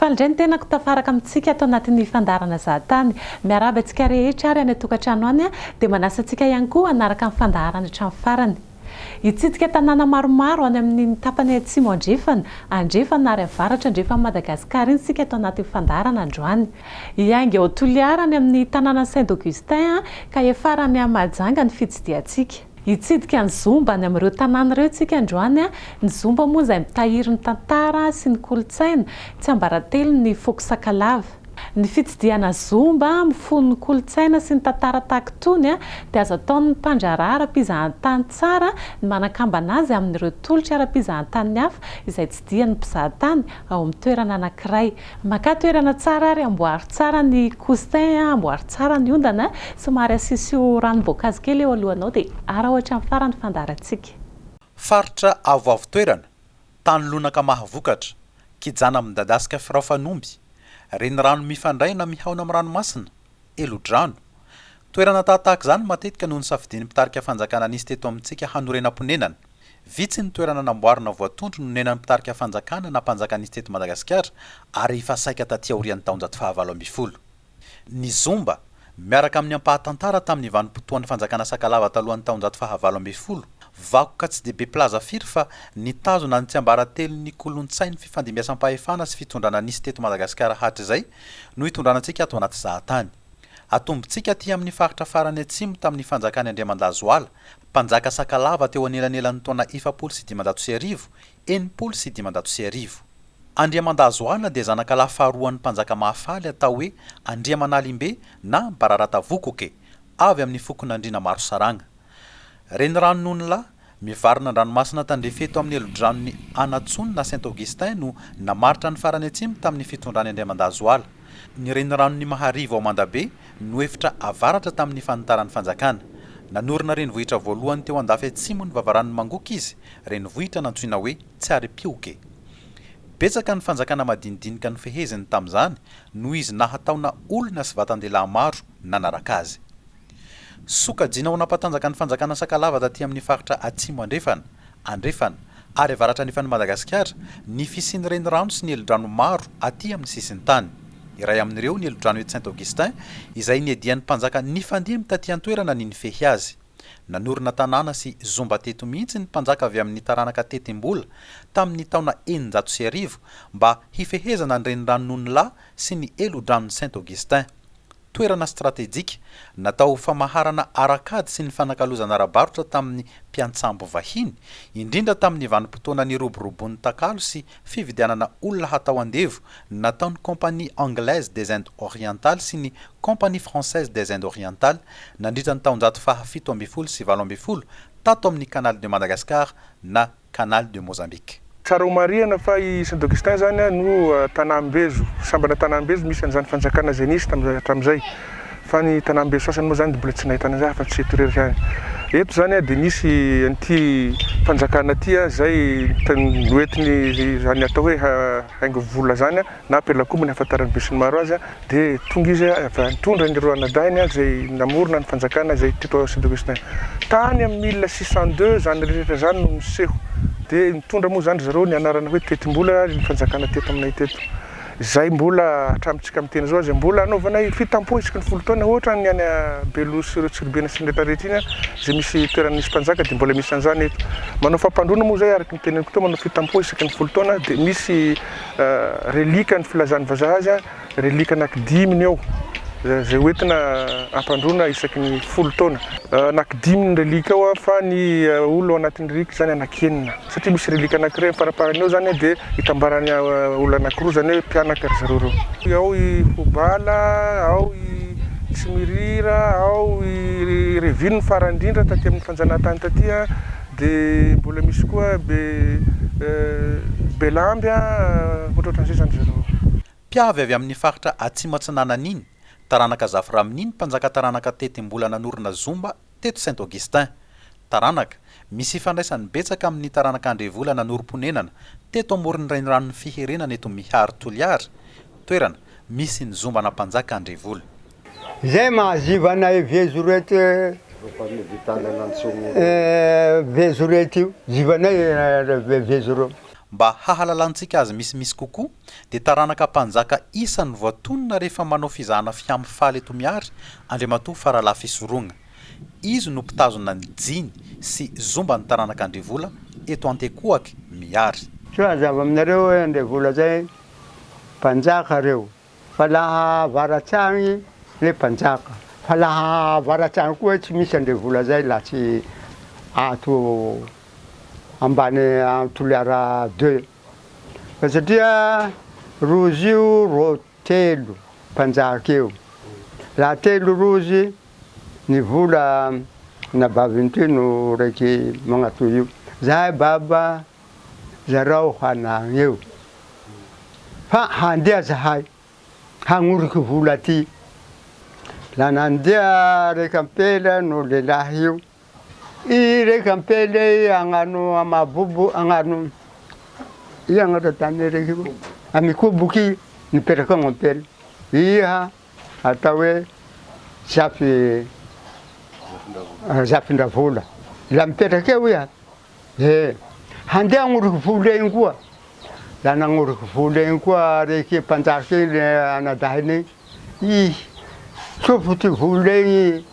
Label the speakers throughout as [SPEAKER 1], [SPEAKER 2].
[SPEAKER 1] Faly indray ny tenako tafaraka amintsika ato anatin'ny fandaharana Zahatany. Miarahaba antsika rehetra ary any an-tokantrano any dia manasa antsika ihany koa hanaraka ny fandaharana hatramin'ny farany. Hitsidika tanàna maromaro any amin'iny tapany atsimo andrefana, andrefana ary avaratra andrefan'i Madagasikara iny isika ato anatin'ny fandaharana androany. Hiainga ao Toliara any amin'ny tanànan'i Saint Augustin ka hiafara any Mahajanga ny fitsidihantsika. Hitsidika ny Zomba any amin'ireo tanàna ireo isika androany. Ny Zomba moa izay mitahiry ny tantara sy ny kolontsaina, tsiambaratelon'ny foko Sakalava. Ny fitsidihana Zomba mifono ny kolontsaina sy ny tantara tahaka itony dia azo ataon'ny mpandraharaha ara-pizahantany tsara ny manakambana azy amin'ireo tolotra ara-pizahantany hafa izay tsidihan'ny mpizahatany ao amin'ny toerana anankiray. Makà toerana tsara ary amboaro tsara ny coussin, amboaro tsara ny ondana, somary asisio ranom-boankazo kely eo alohanao dia araho hatramin'ny farany ny fandaharantsika.
[SPEAKER 2] Faritra avoavo toerana, tany lonaka mahavokatra, kijana midadasika firaofan'omby, renirano mifandray na mihaona amin'ny ranomasina, helodrano. Toerana tahatahaka izany matetika no nosafidian'ny mpitarika fanjakana nisy teto amintsika hanorenam-ponenana. Vitsy ny toerana namboarina voatondro nonenan'ny mpitarika fanjakana na mpanjaka nisy teto Madagasikara ary efa saika taty aorian'ny taonjato fahavalo ambin'ny folo. Ny Zomba, miaraka amin'ny ampahan-tantara tamin'ny vanim-potoan'ny fanjakana Sakalava talohan'ny taonjato fahavalo ambin'ny folo, vakoka tsy dia be mpilaza firy fa nitazona ny tsiambaratelon'ny kolontsain'ny fifandimbiasam-pahefana sy fitondrana nisy teto Madagasikara hatrizay no hitondrana antsika ato anaty zahatany. Atombontsika aty amin'ny faritra farany atsimo tamin'ny fanjakan'i Andriamandazoala, mpanjaka Sakalava teo anelanelan'ny taona 1540, 1560. Andriamandazoala dia zanakalahy faharoan'ny mpanjaka Mahafaly atao hoe Andriamanalimbe na Bararatavokoke, avy amin'ny fokon'Andriana Marosaragna. Renirano Nonilahy, mivarina an-dranomasina tandrify eto amin'ny helodranon'i Anatsony na Saint Augustin no namaritra ny farany atsimo tamin'ny fitondran'i Andriamandazoala. Ny reniranon'i Maharivo ao Mandabe no efitra avaratra tamin'ny fanitaran'ny fanjakana. Nanorina renivohitra voalohany teo andafy atsimon'ny vavaranon'i Mangoky izy, renivohitra nantsoina hoe Tsiaripioke. Betsaka ny fanjakana madinidinika nofeheziny tamin'izany noho izy nahataona olona sy vatan-dehilahy maro nanaraka azy. Sokajiana ho nampatanjaka ny fanjakana Sakalava taty amin'ny faritra Atsimo Andrefana, Andrefana, ary Avaratra Andrefan'i Madagasikara ny fisian'ny renirano sy ny helodrano maro aty amin'ny sisin-tany. Iray amin'ireo ny helodrano eto Saint Augustin izay niadian'ny mpanjaka nifandimby taty an-toerana ny nifehy azy. Nanorina tanàna sy zomba teto mihitsy ny mpanjaka avy amin'ny taranaka Tetimbola tamin'ny taona 1600 mba hifehezana ny renirano Nonilahy sy ny helodranon'i Saint Augustin. toerana stratejika natao ho famaharana ara-kady sy nifanakalozana ara-barotra tamin'ny mpiantsambo vahiny, indrindra tamin'ny vanim-potoana niroboroboan'ny takalo sy fividianana olona hatao andevo nataon'ny Compagnie Anglaise des Indes Orientales sy ny Compagnie Française des Indes Orientales nandritra ny taonjato faha 17 sy 18 tato amin'ny Canal de Madagascar na Canal de Mozambique.
[SPEAKER 3] Tsara ho marihana fa i Saint Augustin izany no tanàm-bezo, sambana tanàm-bezo misy an'izany fanjakana izay nisy tamin'izay hatramin'izay. Fa ny tanàm-bezo sasany moa izany dia mbola tsy nahitana an'izay afa-tsy eto irery ihany. Eto izany dia nisy an'ity fanjakana ity izay noentiny izany atao hoe haingo vola izany na pelakombo ny ahafantaran'ny besinimaro azy. Dia tonga izy avy nitondra an'ireo anadahiny izay namorona ny fanjakana izay teto Saint Augustin. Tany amin'ny 1602 izany rehetra izany no niseho. Dia nitondra moa izany ry zareo ny anarana hoe Tetimbola ny fanjakana teto aminay teto. Izay mbola hatramintsika miteny izao aza mbola anaovana fitampoha isaky ny folo taona ohatra ny any Beloha sy ireo Tsiribihina sy ny rehetra rehetra iny izay misy toerana nisy mpanjaka dia mbola misy an'izany eto. Manao fampandroana moa izay araka ny teneniko teo manao fitampoha isaky ny folo taona dia misy Relique ny filazan'ny vazaha azy, relique anaky dimy ny ao, izay hoentina hampandroana isaky ny folo taona. Anaky dimy ny relique ao fa ny olona ao anatin'ny relique izany anaky enina, satria misy relique anankiray amin'ny faraparany ao izany dia itambaran'ny olona anankiroa izany hoe mpianaka ry zareo ireo. Ao i Hobala, ao i Tsimirira, ao i Revino ny farany indrindra taty amin'ny fanjanahantany taty. Dia mbola misy koa be Belamby a, ohatrohatran'izay zany zareo.
[SPEAKER 2] Mpiavy avy amin'ny faritra Atsimo Atsinanana iny, taranaka Zafiramininy mpanjaka taranaka Tetimbola nanorina Zomba teto Saint Augustin. Taranaka, misy ifandraisany betsaka amin'ny taranaka Andrevola nanorim-ponenana teto amoron'ny reniranon'i Fiherenana eto Mihary Toliara, toerana misy ny Zombana Mpanjaka Andrevola.
[SPEAKER 4] Zay mahaziva anay vezo reto vezo reto io, zivanay vezo reo.
[SPEAKER 2] Mba hahalalantsika azy misimisy kokoa dia taranaka mpanjaka isan'ny voatonona rehefa manao fizahana fihamy faly eto Miary Andriamatoa Faralahy Fisorogna. Izy no mpitazona ny jiny sy zomban'ny taranaka Andrivola eto Antekoaky Miary.
[SPEAKER 4] Soa hazava aminareo hoe Andrivola zay mpanjaka reo fa laha avaratsy agny le mpanjaka fa laha avaratsy agny koa tsy misy Andrivola zay laha tsy ato ambany Toliara deux fa satria rozy io ro telo mpanjaka io laha telo rozy ny vola anabaviny ty no raiky magnatoy io zahay baba zarao hanagna eo fa handeha zahay hagnoriky vola ty la nandeha raiky ampela no lehilahy io I raiky ampela i agnano amabobo agnano ia agnara tany raiky io amy koboky nipetraka ao ampela iha atao hoe zafy zafindravola la mipetraka eo iha eh handeha hagnoriky vola igny koa la nagnoriky vola igny koa raiky mpanjaka igny le anadahiny igny ih tsofo ty vola igny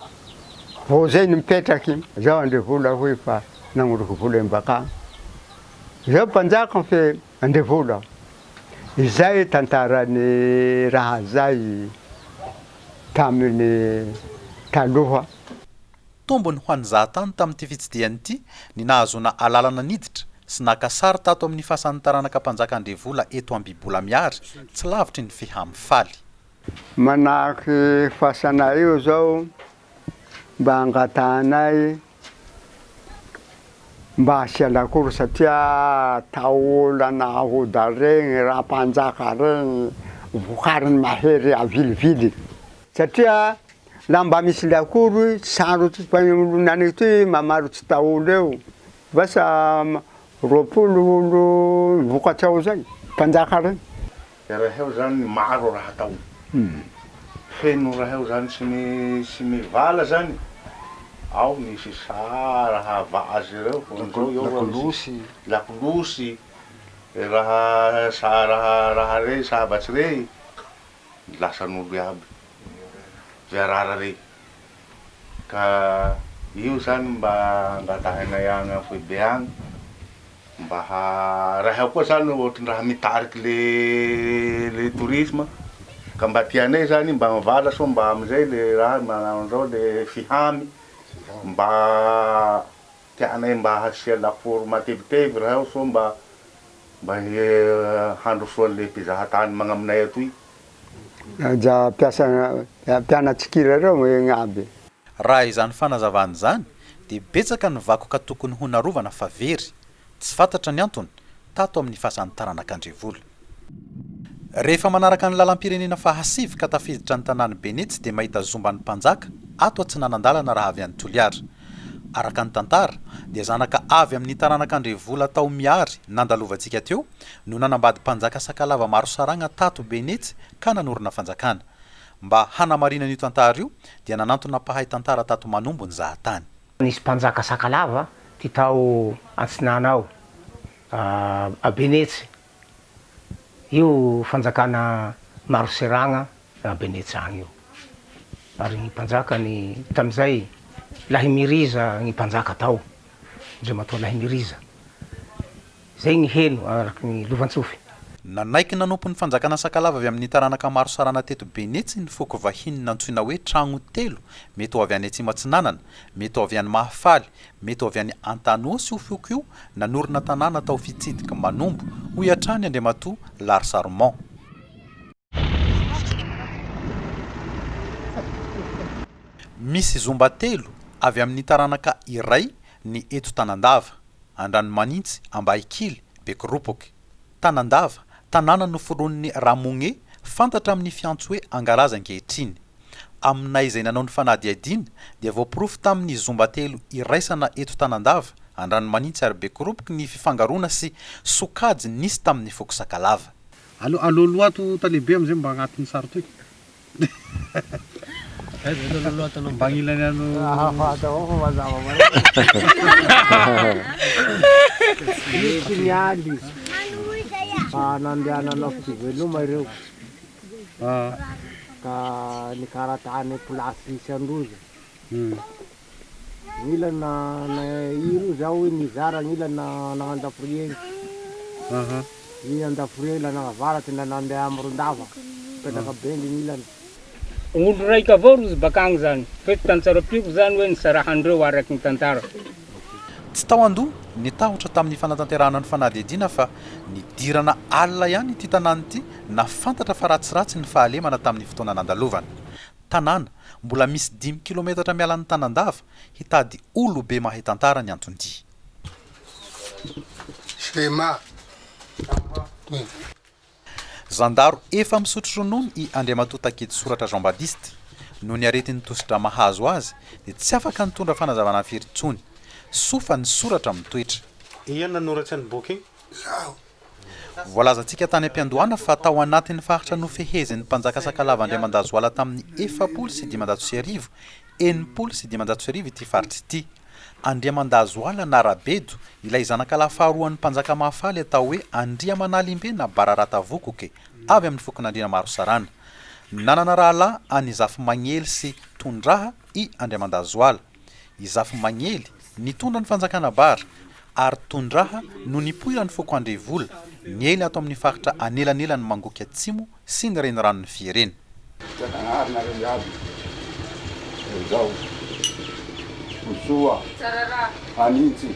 [SPEAKER 4] Vao zay no mipetraky, zaho Andrevola hoy fa nagnoriky vola iny bakagny. Zaho mpanjaka fe Andrevola. Izay tantaran'ny raha zay tamin'ny taloha.
[SPEAKER 2] Tombony ho an'ny zahatany tamin'ity fitsidihana ity ny nahazoana alalana niditra sy naka sary tato amin'ny fasan'ny taranaka mpanjaka Andrevola eto Ambibola Miary, tsy lavitry ny Fihamifaly.
[SPEAKER 4] Manahaky fasanay io zao mba angatahanay mba asia lakoro satria taolana ahoda regny raha mpanjaka regny vokariny mahery avilivily satria la mba misy lakoro sarotsy fa olo naniky ty mamarotsy taolo eo vasa 20 olo vokatry ao zay mpanjaka regny.
[SPEAKER 5] Raheo zany maro raha atao. Feno raheo zany tsy ny tsy ny vala zany ao misy saha raha vazy reo lakolosy lakolosy raha sa raha raha rey sabatsy rey lasan'olo iaby ze arara rey ka io zany mba angatahinay agny am foibe agny Mba ha raha koa zany ohatrindraha mitariky le le tourisme ka mba tianay zany mba mivala soa mba amizay le raha manao anzao le fihamy mba tianay mba hasia lafaoro matevitevy raha io soa mba mba handrosoanle mpizaha tany magnaminay atoy.
[SPEAKER 4] Aja mpiasa mpianatsikira reo egny aby.
[SPEAKER 2] Raha izany fanazavana izany dia betsaka ny vakoka tokony ho narovana fa very, tsy fantatra ny antony, tato amin'ny fasan'ny taranak'Andrivola. Rehefa manaraka ny lalam-pirenena fahasivy ka tafiditra ny tanàn'i Benetsy dia mahita zomban'ny mpanjaka ato atsinanan-dalana raha avy any Toliara. Araka ny tantara dia zanaka avy amin'ny taranak'Andrivola tao Miary nandalovantsika teo no nanambady mpanjaka sakalava maro saragna tato Benetsy ka nanorina fanjakana. Mba hanamarinana io tantara io dia nanantona mpahay tantara tato Manombo ny zahatany.
[SPEAKER 6] Nisy mpanjaka sakalava ty tao antsinana ao, a Benetsy. Io fanjakana Maroseragna a Benetsy agny io. Ary ny mpanjaka ny tamizay Lahimiriza ny mpanjaka tao, Andriamatoa Lahimiriza. Izay ny heno araka ny lovantsofy.
[SPEAKER 2] Nanaiky nanompo ny fanjakana Sakalava avy amin'ny taranaka maro sarana teto Benetsy ny foko vahiny nantsoina hoe Tragno Telo, mety ho avy any Atsimo Atsinanana, mety ho avy any Mahafaly, mety ho avy any Antanosy io foko io, nanorina tanàna tao Fitsidiky Manombo, hoy hatrany Andriamatoa Lars Armand. Misy zomba telo avy amin'ny taranaka iray ny eto Tanandava. Andranomanintsy, Ambahikily, Bekoropoky. Tanandava, tanàna noforonin'i Ramogne, fantatra amin'ny fiantso hoe Angaraza ankehitriny. Aminay izay nanao ny fanadihadiana dia voaporofo tamin'ny zomba telo iraisana eto Tanandava, Andranomanintsy ary Bekoropoky ny fifangaroana sy sokajy nisy tamin'ny foko Sakalava.
[SPEAKER 7] Aleo aloha ato tale be amizay mba agnatin'ny sary toy. Mba agnilany ano.
[SPEAKER 8] Fa nandeha nanao fiveloma ireo ka nikaratany place misy an-drozy. Gn'ila na na iro zao nizara gn'ila na nagnandaforiegny. I andaforiegny la nagnavaratsy na nandeha Morondava, mipetraka Bengy gn'ilany.
[SPEAKER 9] Olo raiky avao rozy bakagny zany, fe tsy tantsaropiako zany hoe nisarahandreo araky ny tantara.
[SPEAKER 2] Tsy tao an-doha ny tahotra tamin'ny fanatanterahana ny fanadihadiana fa nidirana alina ihany ity tanàna ity na fantatra fa ratsiratsy ny fahalemana tamin'ny fotoana nandalovana. Tanàna, mbola misy dimy kilometatra miala ny Tanandava, hitady olobe mahay tantara ny anton-dia.
[SPEAKER 10] Shema.
[SPEAKER 2] Zandaro efa misotro ronono i Andriamatoa Takidy Soratra Jean Baptiste. Noho ny aretin'ny tosidra mahazo azy dia tsy afaka nitondra fanazavana firy intsony. Soa fa ny soratra mitoetra.
[SPEAKER 7] Ia nanoratsy ny boky igny?
[SPEAKER 10] Zaho.
[SPEAKER 2] Voalazantsika tany am-piandohana fa tao anatin'ny faritra nofehezin'ny mpanjaka Sakalava Andriamandazoala tamin'ny 1540, 1560 ity faritra ity. Andriamandazoala na Rabedo, ilay zanakalahy faharoan'ny mpanjaka Mahafaly atao hoe Andriamanalimbe na Bararata-Vokoke, avy amin'ny fokon'Andriana Marosarana. Nanana rahalahy any Zafimagnely sy Tondraha i Andriamandazoala. I Zafimagnely nitondra ny fanjakana Bara, ary Tondraha no nipoiran'ny foko Andrevola, niely ato amin'ny faritra anelanelan'i Mangoky Atsimo sy ny reniranon'i Fierena.
[SPEAKER 10] Zanahary nareo iaby zao ho soa hanintsy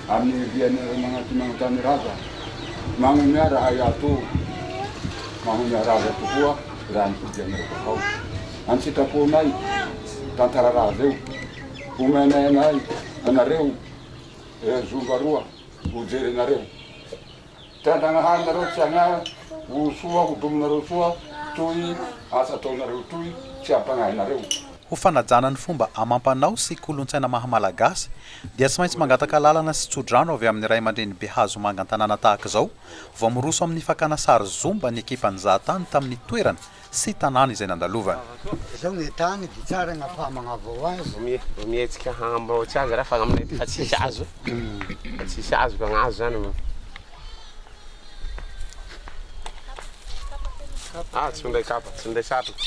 [SPEAKER 10] amin'ny rianareo magnaty magnontany raza magnomea raha iato magnomea raza tokoa raha nifodianareo bakao an-tsitraponay tantara raza io omenay anay anareo zomba roa ho jerenareo. Tandragnahary nareo tsy hagnahy ho soa ho dominareo soa toy asa ataonareo toy tsy hampagnahy nareo.
[SPEAKER 2] Ho fanajana ny fomba amam-panao sy kolontsaina maha Malagasy dia tsy maintsy mangataka lalana sy tso-drano avy amin'ny ray aman-dreny be hazomanga an-tanàna tahaka izao vao miroso amin'ny fakana sary zomba ny ekipan'ny zahatany tamin'ny toerana sy tanàna izay nandalovany.
[SPEAKER 4] Zao ny tany de tsara gny afaha magnavao azy.
[SPEAKER 11] Vao mihetsika hagnamboatsy azy raha fa aminay aty fa tsisy azo, fa tsisy azo ka gnazo zany. Ah tsy minday kapa, tsy minday satroka.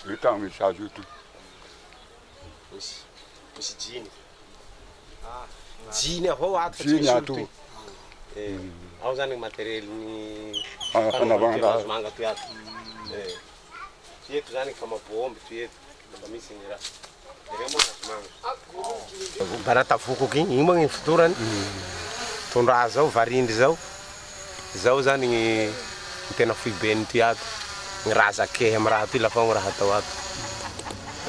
[SPEAKER 10] Io tany misy azy io ty.
[SPEAKER 11] Misy misy jiny. Jiny avao ato fa tsy misy olo toy. Eh, ao zany ny matériel ny fanaovana toy hazomanga toy ato. Eh. Ty eto zany fa mabomby toy eto. Fa misy ny raha. Ireo moa hazomanga. Baratavokoky igny, igny moa gny fotorany. Tondraha zao, varindry zao. Zao zany gny tena foiben'ny ty ato. Gny raha zakehy amy raha ty lafa ao gny raha atao ato.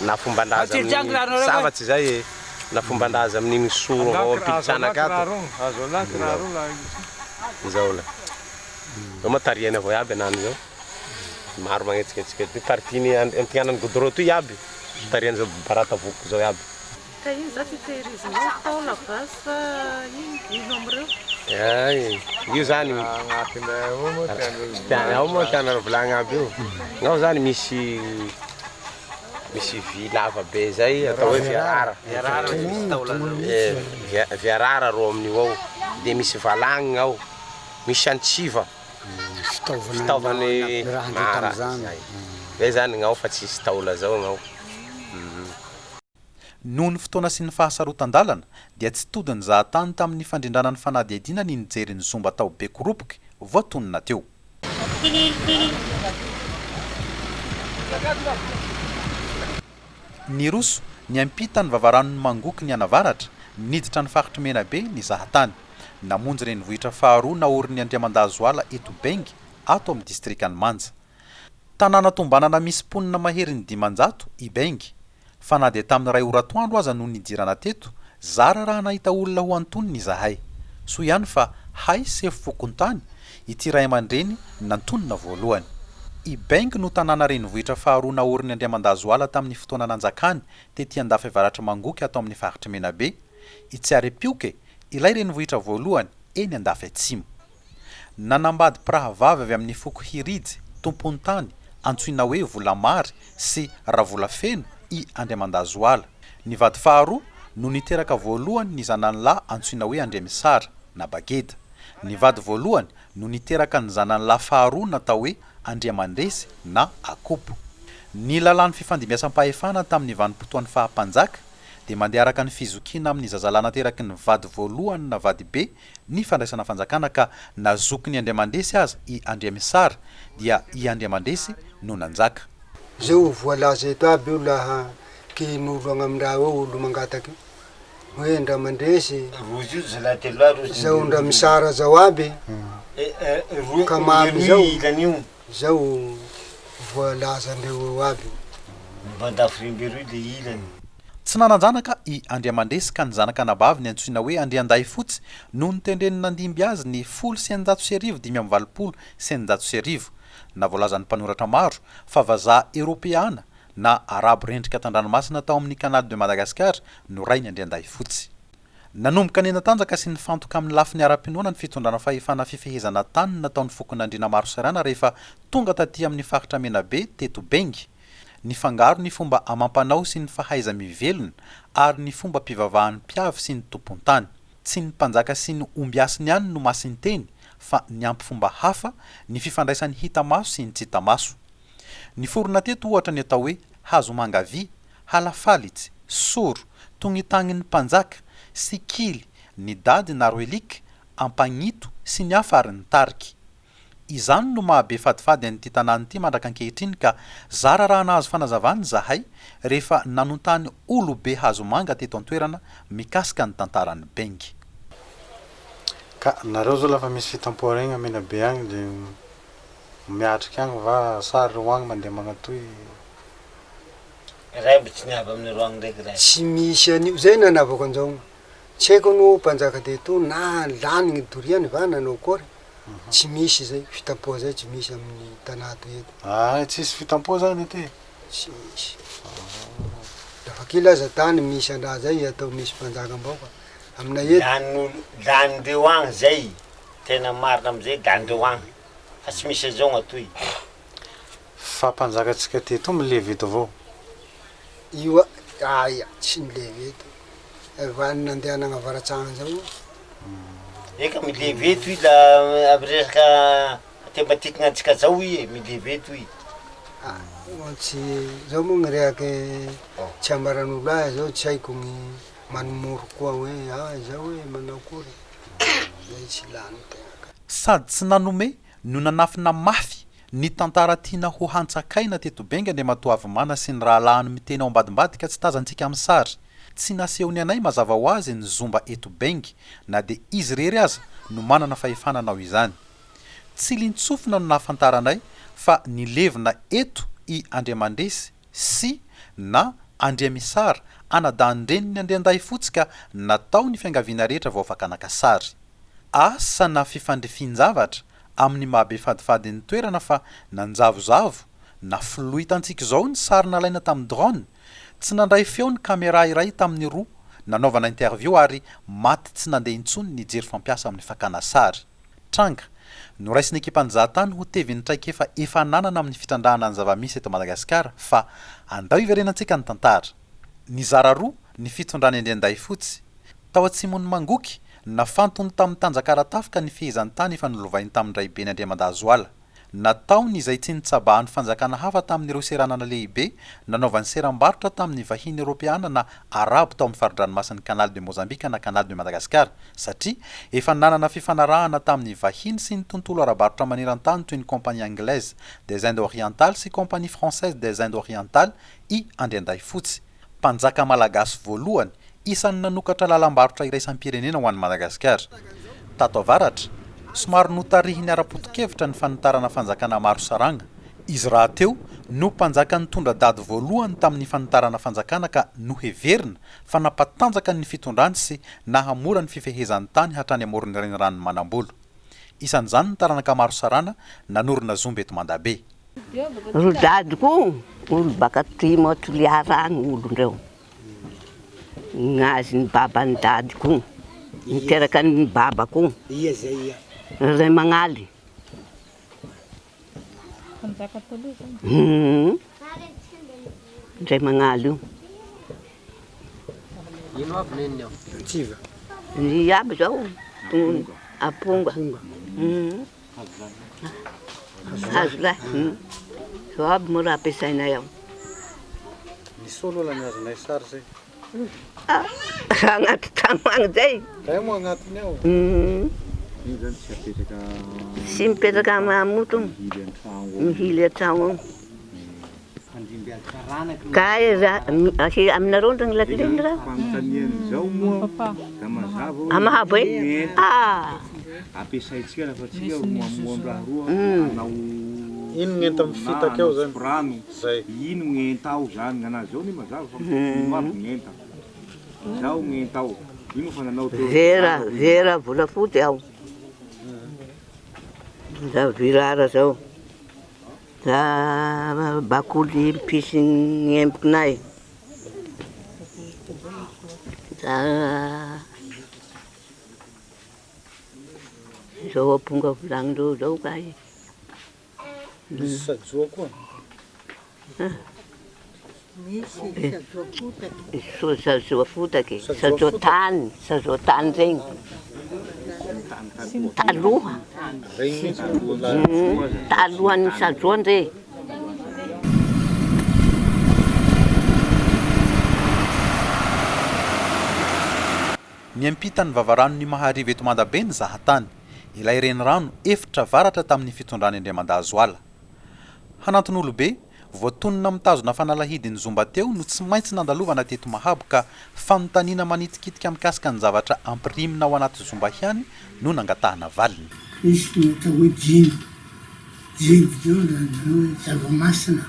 [SPEAKER 11] Na fomban-draza amin'ny savatsy zay e, na fomban-draza amin'igny soro avao ampilitsanaky ato. Zao la. Zao moa tarihany avao iaby anany zao. Maro magnetsiketsika ty partie-ny antignanan'ny goudron toy iaby. Tarihany zao baratavoko zao iaby.
[SPEAKER 1] Ka ino za ty tehirizinao taola va sa ino? Ino amin'ireo?
[SPEAKER 11] Ay, io zany ao moa tianareo volagny aby io. Ao zany misy misy vy lava be zay atao hoe viarara. Eh, viarara rô amin'io ao. De misy valagny ao, misy antsiva. Fitaovany mara. Zay zany gn'ao fa tsisy taola zao gn'ao.
[SPEAKER 2] Noho ny fotoana sy ny fahasarotan-dalana dia tsy todin'ny zahatany tamin'ny fandrindrana ny fanadihadiana ny nijery ny zomba tao Bekoropoky voatonona teo. Niroso niampita ny vavaranon'i Mangoky nianavaratra, niditra ny faritr'i Menabe ny zahatany. Namonjy renivohitra faharoa naorin'ny Andriamandazoala eto Bengy ato amin'ny distrikan'i Manja. Tanàna tombanana misy mponina maherin'ny 500 i Bengy. Fa na dia tamin'ny iray ora atoandro aza no nidirana teto, zara raha nahita olona ho antonony izahay. Soa ihany fa hay sefo fokontany ity ray aman-dreny nantonina voalohany. I Bengy no tanàna renivohitra faharoa naorin'i Andriamandazoala tamin'ny fotoana nanjakany tety andafy avaratr'i Mangoky ato amin'ny faritr'i Menabe. I Tsiarepioke, ilay renivohitra voalohany eny andafy atsimo. Nanambady mpirahavavy avy amin'ny foko Hirijy, tompontany, antsoina hoe Volamary sy Ravolafeno i Andriamandazoala. Ny vady faharoa no niteraka voalohany ny zanany lahy antsoina hoe Andriamisara na Bageda. Ny vady voalohany no niteraka ny zanany lahy faharoa natao hoe Andriamandresy na Akobo. Ny lalàn'ny fifandimbiasam-pahefana tamin'ny vanim-potoan'ny faha-mpanjaka dia mandeha araka ny fizokiana amin'ny zazalahy nateraky ny vady voalohany na vadibe ny fandraisana fanjakana ka na zokin'i Andriamandresy aza i Andriamisara dia i Andriamandresy no nanjaka.
[SPEAKER 4] Zao voalaza eto aby io laha kin'olo agnamindraha eo olo mangataky hoe ndra mandresy zao ndra misara zao aby ka mamy zao zao voalazandreo eo aby.
[SPEAKER 2] Tsy nanan-janaka i Andriamandresy ka ny zanaka anabaviny antsoina hoe Andriandahifotsy no notendreny nandimby azy ny 1610 1685. Na voalazan'ny mpanoratra maro fa vazaha eropeana na arabo rendrika tan-dranomasina tao amin'ny Canal de Madagascar no rain'i Andriandahifotsy. Nanomboka nihanatanjaka sy nifantoka amin'ny lafiny ara-pinoana ny fitondrana fahefana fifehezana tany nataon'ny fokon'Andriana Marosairana rehefa tonga taty amin'ny faritra Menabe teto Bengy. Nifangaro ny fomba amam-panao sy ny fahaiza-mivelona ary ny fombam-pivavahan'ny mpiavy sy ny tompon-tany. Tsy ny mpanjaka sy ny ombiasiny ihany no masin-teny fa niampy fomba hafa ny fifandraisan'ny hita maso sy ny tsy hita maso. Niforona teto ohatra ny atao hoe hazomanga vy, halafalitsy, soro, tognitagnin'ny mpanjaka, sikily, ny dady na roelic, ampagnito, sy ny hafa ary ny tariky. Izany no maha be fadifady an'ity tanàna ity mandraka ankehitriny ka zara raha nahazo fanazavana izahay rehefa nanontany olobe hazomanga teto an-toerana mikasika ny tantaran'i Bengy.
[SPEAKER 7] Ka nareo zao lafa misy fitampoha regny a Menabe agny de Miatrika agny va sa reo agny mandeha magnatoy?
[SPEAKER 12] Ray mbo tsy niavy aminareo agny ndraiky ray.
[SPEAKER 4] Tsy misy an'io, zay nanavako an'izao, tsy haiko aloha mpanjaka teto na lany ny doriany va nanao akory, tsy misy zay, fitampoha zay tsy misy amin'ny tanà toy eto.
[SPEAKER 7] Ay, tsisy fitampoha zany aty?
[SPEAKER 4] Tsy misy. Lafa kely aza tany misy andraha zay atao misy mpanjaka mbao fa aminay eto.
[SPEAKER 12] Lanin'olo, lanindreo agny zay, tena marina amizay lanindreo agny. Fa tsy misy an'izao gn'atoy.
[SPEAKER 7] Fa mpanjaka tsika teto milevy eto avao.
[SPEAKER 4] Io aia tsy milevy eto. Efa nandeha nagnavaratsagna zao io.
[SPEAKER 12] Eka milevy eto i la amy resaka thématique gnantsika zao i e, milevy eto i.
[SPEAKER 4] Ah, tsy zao moa gny rehaky tsy ambaran'olo ahy zao tsy haiko gny manomoro koa hoe ah zao hoe manao akory, zay tsy lany tegna ka.
[SPEAKER 2] Sady tsy nanome no nanafina mafy ny tantara tiana ho hantsakaina teto Bengy Andriamatoa Avimana sy ny rahalahiny miteny ao ambadimbadika tsy tazantsika amin'ny sary. Tsy nasehony anay mazava ho azy ny zomba eto Bengy na dia izy irery aza no manana fahefana hanao izany. Tsilintsofina no nahafantaranay fa nilevina eto i Andriamandresy sy na Andriamisara anadahin-dreniny Andriandahifotsy ka natao ny fiangaviana rehetra vao afaka naka sary. Asa na fifandrifian-javatra amin'ny maha be fadifady ny toerana fa nanjavozavo na filoha hitantsika izao ny sary nalaina tamin'ny drone, tsy nandray feo ny camera iray tamin'ny roa nanaovana interview ary maty tsy nandeha intsony ny jiro fampiasa amin'ny fakana sary. Tranga noraisin'ny ekipan'ny Zahatany ho tevin'ny traikefa efa ananana amin'ny fitrandrahana ny zava-misy eto Madagasikara fa andao hiverenantsika ny tantara. Nizara roa ny fitondran'i Andriandahifotsy. Tao atsimon'i Mangoky, nafantony tamin'ny tanjaka ara-tafika ny fehezan-tany efa nolovainy tamin-draibeny Andriamandahazoala. Nataony izay tsy nitsabahan'ny fanjakana hafa tamin'ireo seranana lehibe nanaovany seram-barotra tamin'ny vahiny Eoropeana na Arabo tao amin'ny fari-dranomasin'ny Canal de Mozambique na Canal de Madagascar, satria efa nanana fifanarahana tamin'ny vahiny sy ny tontolo ara-barotra maneran-tany toy ny Compagnie Anglaise des Indes Orientales sy Compagnie Française des Indes Orientales i Andriandahifotsy. Mpanjaka malagasy voalohany isan'ny nanokatra lalam-barotra iraisam-pirenena ho an'i Madagasikara. Tato avaratra, somary notarihiny ara-poto-kevitra ny fanitarana fanjakana maro saranga. Izy rahateo no mpanjaka nitondra dady voalohany tamin'ny fanitarana fanjakana ka noheverina fa nampatanjaka ny fitondrany sy nahamora ny fifehezany tany hatrany amoron'ny reniranon'i Manambolo. Isan'izany ny taranaka maro sarana nanorina zomby eto Mandabe.
[SPEAKER 13] Ry dadiko olo baka atimo a Toliara agny olon-dreo, gnazy ny baban'i dadiko niteraka ny babako, Raimagnaly.
[SPEAKER 14] Mpanjaka taloha zany?
[SPEAKER 13] Hum. Indray magnaly io.
[SPEAKER 15] Ino aby neniny ao? Antsiva.
[SPEAKER 13] Ny aby zao, aponga. Hum. Hazo lahy. Hum. Zao aby moa raha ampiasainay ao.
[SPEAKER 7] Ny solo aloha ny azonay sary zay.
[SPEAKER 13] Ah, agnaty tragno agny zay.
[SPEAKER 7] Zay moa agnatiny ao.
[SPEAKER 13] Hum.
[SPEAKER 5] Io zany tsy apetraka
[SPEAKER 13] Tsy mipetraka am- amoto.
[SPEAKER 5] mihily an-tragno ao.
[SPEAKER 13] Mihily an-tragno ao. Ka raha mi- aminareo ndra ny lakile ny raha?
[SPEAKER 5] Fanontanian'izao moa da mazava hoe
[SPEAKER 13] Ah, mahabo e?
[SPEAKER 5] ny enta
[SPEAKER 13] Ah.
[SPEAKER 5] ampiasaintsika lafa tsika moamoa am raha roa hanao
[SPEAKER 7] Ino ny enta mifitaky ao zany?
[SPEAKER 5] rano.
[SPEAKER 7] Zay.
[SPEAKER 5] Ino ny enta ao zany? Gn'anazy zao anie mazava fa ino aby ny enta. Zao ny enta ao. Ino fa nanao teo?
[SPEAKER 13] Vera, vera volafotsy ao. Da virara zao. Da bakoly mpisy ny embokinay. Da zao amponga volagnindreo zao kay.
[SPEAKER 7] Misy sajoa koa?
[SPEAKER 16] Misy sajoa fotaky.
[SPEAKER 13] So- Sajoa fotaky,
[SPEAKER 7] Sajoa
[SPEAKER 13] sajoa
[SPEAKER 7] fotaky.
[SPEAKER 13] tany, sajoa tany regny. Taloha.
[SPEAKER 7] Regny mihitsy no mbola
[SPEAKER 13] Talohan'ny sajoa ndre.
[SPEAKER 2] Miampita ny vavaranon'i Mahariva eto Mandabe ny zahatany, ilay renirano efitra varatra tamin'ny fitondran'i Andriamandahazoala. Hananton'olobe, voatonona mitazona fanalahidin'ny zomba teo no tsy maintsy nandalovana teto Mahabo ka fanontaniana manitikitika mikasika ny zavatra ampirimina ao anaty zomba ihany no nangatahana valiny.
[SPEAKER 17] Misy ny atao hoe jiny. Jiny zao zany hoe zava-masina.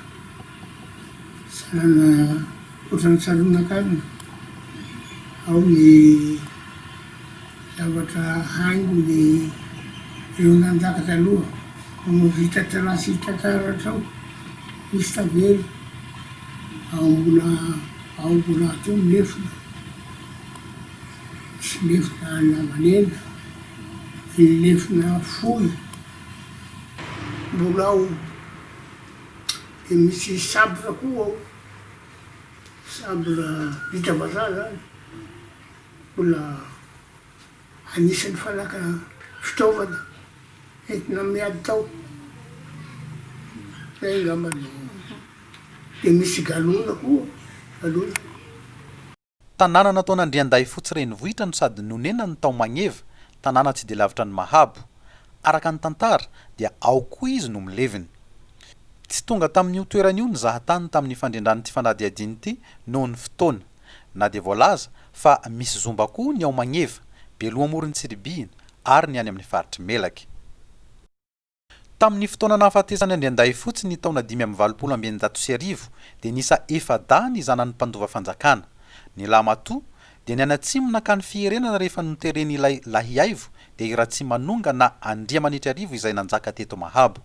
[SPEAKER 17] Sahala ohatran'ny saronankarona. Ao ny zavatra haingo ny ireo nanjaka taloha no vita terasy hita taratra ao. Misy tavela ao mbola ao mbola teo ny lefona. Misy lefona lavalena, ny lefona fohy mbola ao. Dia misy sabre koa ao, sabre vita vazaha zany, mbola anisan'ny fanaka fitaovana entina miady tao, zay angamba no, dia misy galona koa, galona.
[SPEAKER 2] Tanàna nataon'Andriandahifotsy renivohitra no sady nonenany tao Magneva, tanàna tsy dia lavitra an'i Mahabo. Araka ny tantara dia ao koa izy no milevina. Tsy tonga tamin'io toerana io ny zahatany tamin'ny fandrindran'ity fanadihadiana ity noho ny fotoana. Na dia voalaza fa misy zomba koa ny ao Magneva, Beloha amoron'i Tsiribihina ary ny any amin'ny faritr'i Melaky. Tamin'ny fotoana nahafatesan'i Andriandahifotsy ny taona 1685 dia niisa efa-dahy ny zanany mpandova fanjakana. Ny lahimatoa dia nianatsimo nankany Fiherenana rehefa noteren'ilay lahiaivo dia i Ratsimanonga na Andriamanitrarivo izay nanjaka teto Mahabo.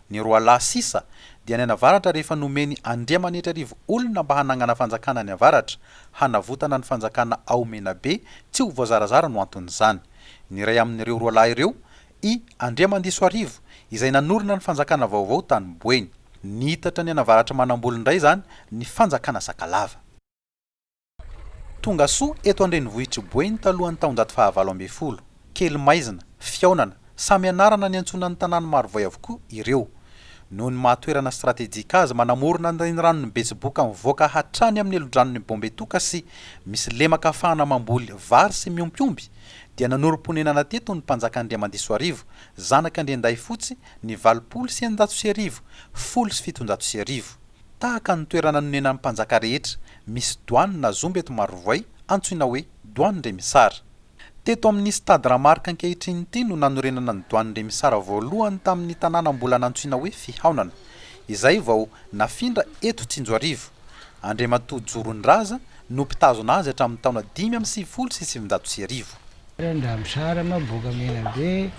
[SPEAKER 2] Ny roalahy sisa dia nianavaratra rehefa nomen'i Andriamanitrarivo olona mba hanangana fanjakana any avaratra, hanavotana ny fanjakana ao Menabe tsy ho voazarazara no anton'izany. Ny iray amin'ireo roalahy ireo I Andriamandisoarivo, izay nanorina ny fanjakana vaovao tany Boeny. Niitatra nianavaratr'i Manambolo indray izany ny fanjakana Sakalava. Tonga soa eto an-drenivohitr'i Boeny talohan'ny taonjato fahavalo ambin'ny folo. Kely maizina, fihaonana, samy anarana niantsoana ny tanàn'i Marovoay avokoa ireo. Noho ny maha toerana stratejika azy manamorona ny reniranon'i Betsiboka mivoaka hatrany amin'ny helodranon'i Bombetoka sy misy lemaka ahafahana mamboly vary sy miompy omby dia nanorim-ponenana teto ny mpanjaka Andriamandisoarivo, zanak' Andriandahifotsy, ny 1680, 1710. Tahaka ny toerana nonenan'ny mpanjaka rehetra, misy doany na zomba eto Marovoay, antsoina hoe Doanin-dRemisara. Teto amin'ny Stade Ramarc ankehitriny ity no nanorenana ny Doanin-dRemisara voalohany tamin'ny tanàna mbola nantsoina hoe Fihaonana, izay vao nafindra eto Tsinjoarivo. Andriamatoa Jorondraza no mpitazona azy hatramin'ny taona 1995.
[SPEAKER 17] Randramosara ma boaka Menabe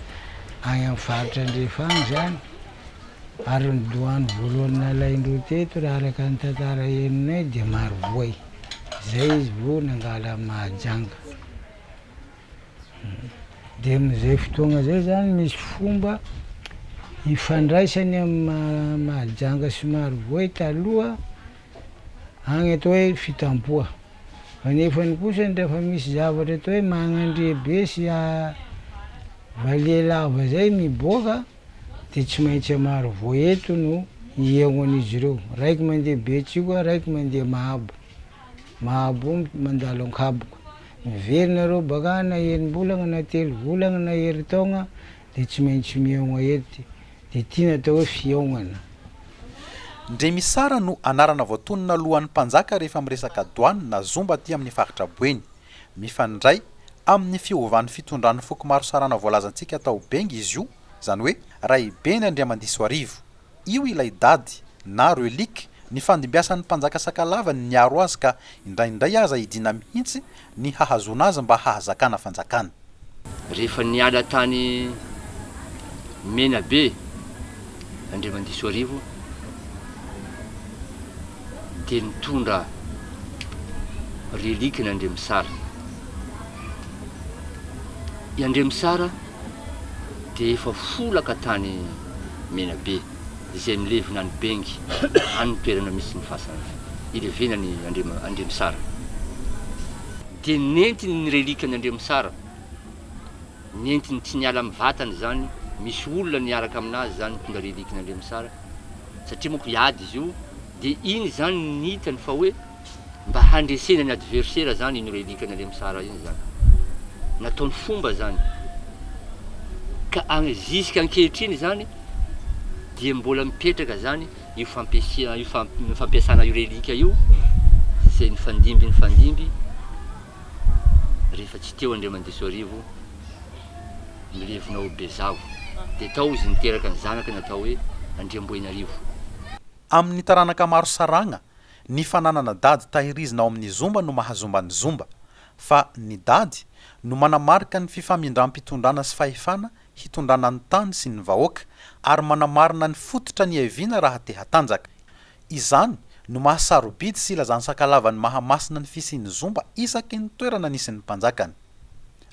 [SPEAKER 17] agny amin'ny faritra andrefa agny zany ary ny doany voalohany nalaindreo teto raha araka ny tantara henonay dia Marovoay zay izy vao nangala an'i Mahajanga dia amin'izay fotoagna zay zany misy fomba. Ifandraisany amin'ny Mahajanga sy Marovoay taloha agny atao hoe Fitampoha. Fa nefany kosa rehefa misy zavatra atao hoe Magnandriabe sy Valiha lava zay miboaka de tsy maintsy a Marovoay eto no ihegnon'izy ireo. Raiky mandeha Betsioka, raiky mandeha Mahabo. Mahabo io mandalo Ankaboka. Miverina reo bakany na enim-bolagna na telovolagna na herintaogna de tsy maintsy mihaogna eto ty, de ty no atao hoe fihaognana.
[SPEAKER 2] Ndremisara no anarana voatonona alohan'ny mpanjaka rehefa miresaka doany na zomba aty amin'ny faritra Boeny. Mifandray amin'ny fiovan'ny fitondran'ny foko maro sarana voalazantsika tao Bengy izy io, izany hoe Raibeny Andriamandisoarivo. Io ilay dady na relique nifandimbiasan'ny mpanjaka Sakalava ny niaro azy ka indraindray aza hidiana mihitsy ny hahazoana azy mba hahazakana fanjakana.
[SPEAKER 14] Rehefa niala tany Menabe Andriamandisoarivo dia nitondra relique an'Andriamisara. I Andriamisara dia efa folaka tany Menabe izay milevina any Bengy, any ny toerana misy ny fasana ilevenan'i Andriamisara. Dia nentiny ny relique-n'i Andriamisara, nentiny tsy niala amin'ny vatany izany, misy olona niaraka aminazy izany nitondra relique-n'i Andriamisara, satria manko hiady izy io, dia iny izany no hitany fa hoe mba handresena ny adversaire zany iny relique an'i Lemsara iny zany. Nataony fomba zany. Ka any jusqu'à ankehitriny zany dia mbola mipetraka zany io fampiasia io fampiasana io relique io izay nifandimby nifandimby rehefa tsy teo Andriamandisoarivo milevina ao Bezavo dia tao izy niteraka ny zanaka natao hoe Andriamboinarivo.
[SPEAKER 2] Amin'ny taranaka maro saragna Ny fananana dady tahirizina ao amin'ny zomba no maha zomba ny zomba, fa ny dady no manamarika ny fifamindram-pitondrana sy fahefana hitondrana ny tany sy ny vahoaka, ary manamarina ny fototra niaviana raha te hatanjaka. Izany no maha sarobidy sy ilazan'ny Sakalava ny maha masina ny fisian'ny zomba isaky ny toerana nisy ny mpanjakany.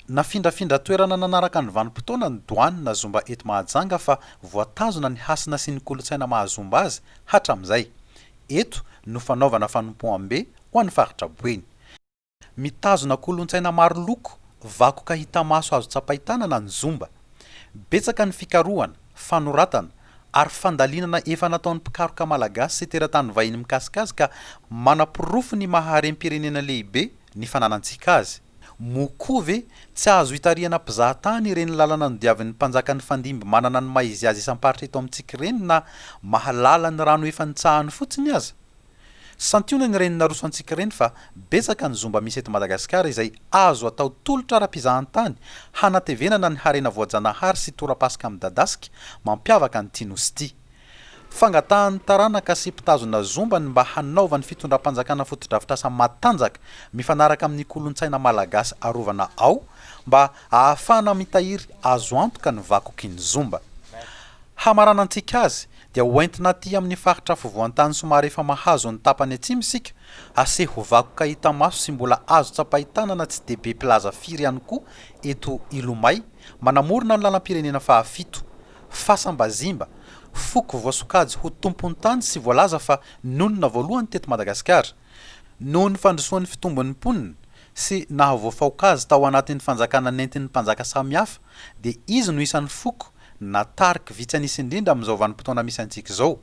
[SPEAKER 2] Nafindrafindra toerana nanaraka ny vanim-potoana ny doany na zomba eto Mahajanga fa voatazona ny hasina sy ny kolontsaina maha zomba azy hatramin'izay. Eto no fanaovana fanompoam-be ho an'ny faritra Boeny. Mitazona kolontsaina maro loko, vakoka hita maso azo tsapain-tanana ny zomba. Betsaka ny fikarohana, fanoratana ary fandalinana efa nataon'ny mpikaroka malagasy sy teratany vahiny mikasika azy ka manaporofo ny maha harem-pirenena lehibe ny fananantsika azy. Moa koa ve tsy azo itarihana mpizahatany ireny lalana nodiavin'ny mpanjaka nifandimby manana ny maha izy azy isam-paritra eto amintsika ireny na mahalala ny rano efa nitsahany fotsiny aza? Santionany ireny naroso antsika ireny fa betsaka ny zomba misy eto Madagasikara izay azo atao tolotra ara-pizahantany hanatevenana ny harena voajanahary sy torapasika midadasika mampiavaka an'ity nosy ity. Fangatahan'ny taranaka sy mpitazona zomba ny mba hanaovan'ny fitondram-panjakana fotodrafitrasa matanjaka mifanaraka amin'ny kolontsaina malagasy arovana ao mba ahafahana mitahiry azo antoka ny vakoky ny zomba. Hamaranantsika azy dia hoentina aty amin'ny faritra afovoan-tany somary efa mahazo ny tapany atsimo isika, aseho vakoka hita maso sy mbola azo tsapain-tanana tsy dia be mpilaza firy ihany koa eto Ilomay manamorona ny lalam-pirenena fahafito. Fasam-bazimba, foko voasokajy ho tompon-tany sy voalaza fa nonina voalohany teto Madagasikara. Noho ny fandrosoan'ny fitombon'ny mponina sy nahavoafaoka azy tao anatin'ny fanjakana nentin'ny mpanjaka samihafa dia izy no isan'ny foko na tarika vitsy an'isa indrindra amin'izao vanim-potoana misy antsika izao.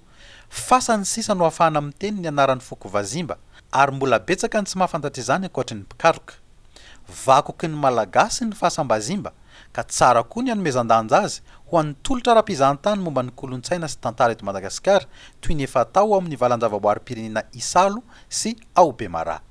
[SPEAKER 2] Fasany sisa no ahafahana miteny ny anaran'ny foko vazimba ary mbola betsaka ny tsy mahafantatra izany ankoatry ny mpikaroka. Vakoky ny Malagasy ny fasam-bazimba ka tsara koa ny hanomezan-danja azy ho an'ny tolotra ara-pizahantany momba ny kolontsaina sy tantara eto Madagasikara toy ny efa atao ao amin'ny valan-javaboarim-pirenena Isalo sy ao Bemaraha.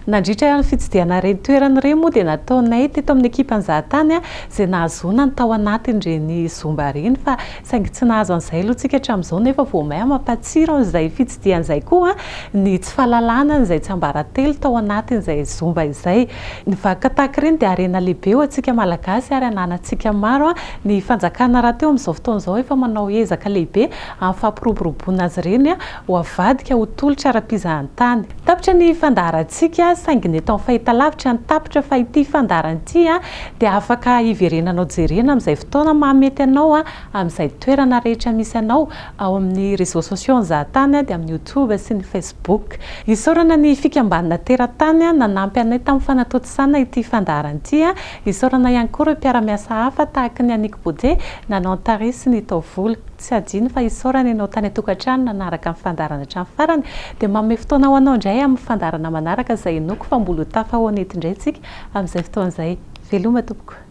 [SPEAKER 1] Nandritra ny fitsidihana ireny toerana ireny moa dia nataonay teto amin'ny ekipan'ny zahatany izay nahazoana ny tao anatin'ireny zomba ireny fa saingy tsy nahazo an'izay aloha tsika hatramin'izao nefa vao may mampatsiro an'izay fitsidihana izay koa ny tsy fahalalana an'izay tsiambaratelo tao anatin'izay zomba izay. Ny vakoka tahaka ireny dia harena lehibe ho antsika Malagasy ary ananantsika maro. Ny fanjakana rahateo amin'izao fotoana izao efa manao ezaka lehibe amin'ny fampiroboroboana azy ireny ho avadika ho tolotra ara-pizahantany. Tapitra ny fandaharantsika. isika saingy ny eto amin'ny fahitalavitra no tapitra fa ity fandaharana ity dia afaka hiverenanao jerena amin'izay fotoana mahamety anao amin'izay toerana rehetra misy anao ao amin'ny réseaux sociaux ny zahatany dia amin'ny youtube sy ny facebook. Isaorana ny fikambanana teratany nanampy anay tamin'ny fanatontosana ity fandaharana ity. Isaorana ihany koa ireo mpiara-miasa hafa tahaka ny Annick Baudet nanao ny tarehy sy ny taovolo. Tsy hadino fa isaorana ianao tany an-tokantrano nanaraka ny fandaharana hatramin'ny farany. Dia manome fotoana ho anao indray amin'ny fandaharana manaraka izay inoako fa mbola ho tafahoana eto indray isika amin'izay fotoana izay. Veloma tompoko.